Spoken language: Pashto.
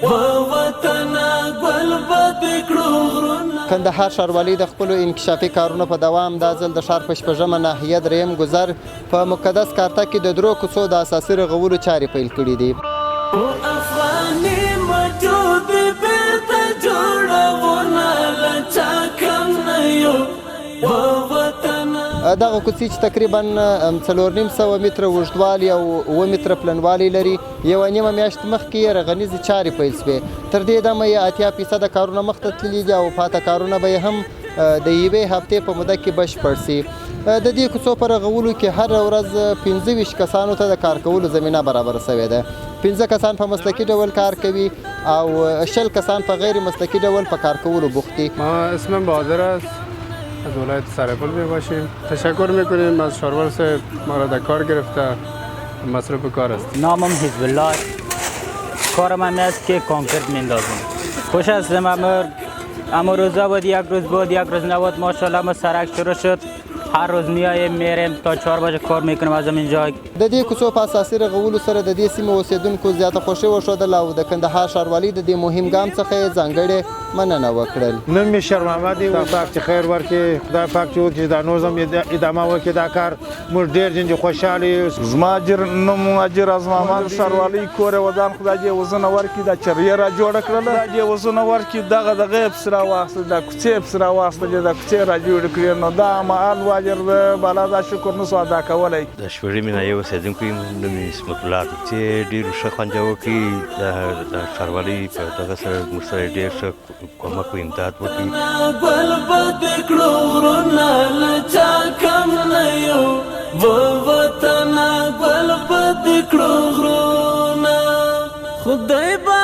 وطنه ګل به دې کړو غرونه. کندهار ښاروالۍ د خپلو انکشافي کارونو په دوام دا ځل د ښار په شپږمه ناحیه دریم ګذر په مقدس کارته کې د درو کوڅو د اساسي رغولو چارې پیل کړې دي. او افغاني مټو دې بیرته جوړونه، له چا کم نه یو وطنه. دغه کوڅې چې تقریبا 450 متره اوږدوالی او 7 متره پلنوالی لري، یوه نیمه میاشت مخکې یې رغنیزې چارې پیل شوې. تر دې دمه یې 80% کارونه مخته تللي دي او پاته کارونه به یې هم د یوې هفتې په موده کې بشپړ شي. د دې کوڅو په رغولو کې هره ورځ 25 کسانو ته د کار کولو زمینه برابره شوې ده. 5 کسان په مسلکي ډول کار کوي او 20 کسان په غیر مسلکي ډول په کار کولو بوخت دي. ما اسمم بهادر است، از ولایت سرپل می باشیم. تشکر میکنیم از شاروال صاحب، ما را در کار گرفته، مصروف کار است. نامم حزب الله، کارم هم است که کانکرت میندازم. خوش هستم. اما روزا بود، یک روز بود یک روز نبود. ماشاءالله ما سرک شروع شد، هر روز میایم میریم تا 4 بجه کار میکنیم از اینجا. د دې کوڅو په اساسي رغولو سره د دې سیمې اوسېدونکو زیاته خوښي وښودله او د کندهار ښاروالۍ د دې مهم ګام څخه یې ځانګړې مننه وکړل. نوم مې شیر محمد دی. خدای پاک چې خیر ورکړي، خدای پاک چې وکړي دا نور هم ادامه ورکړي دا کار، موږ ډېر ځینې خوشحاله یو. زما اجر نوم اجر از محمد، ښاروالۍ کور یې ودان، خدای دې وزنه ورکړي. دا چریه را جوړه کړله، خدای دې وزنه ورکړي. دغه دغه یې پسې راواخیستل، دا کوڅې یې پسې راواخیستلې، دا کوڅې یې را جوړې کړې. نو دا محل واجر بالا دا شکر نه شو ادا کولی. د شپږمې ناحیې اوسېدونکی یم، نوم مې عصمت الله دی. چې ډېر ښه خوند وکړي د ښاروالۍ په دغه سره موږ سره ډېر ښه کومک و امداد وکړي. ګل به دې کړو غرونه، له چا کم نه یو وطنه، ګل به دې کړو غرونه. خدای به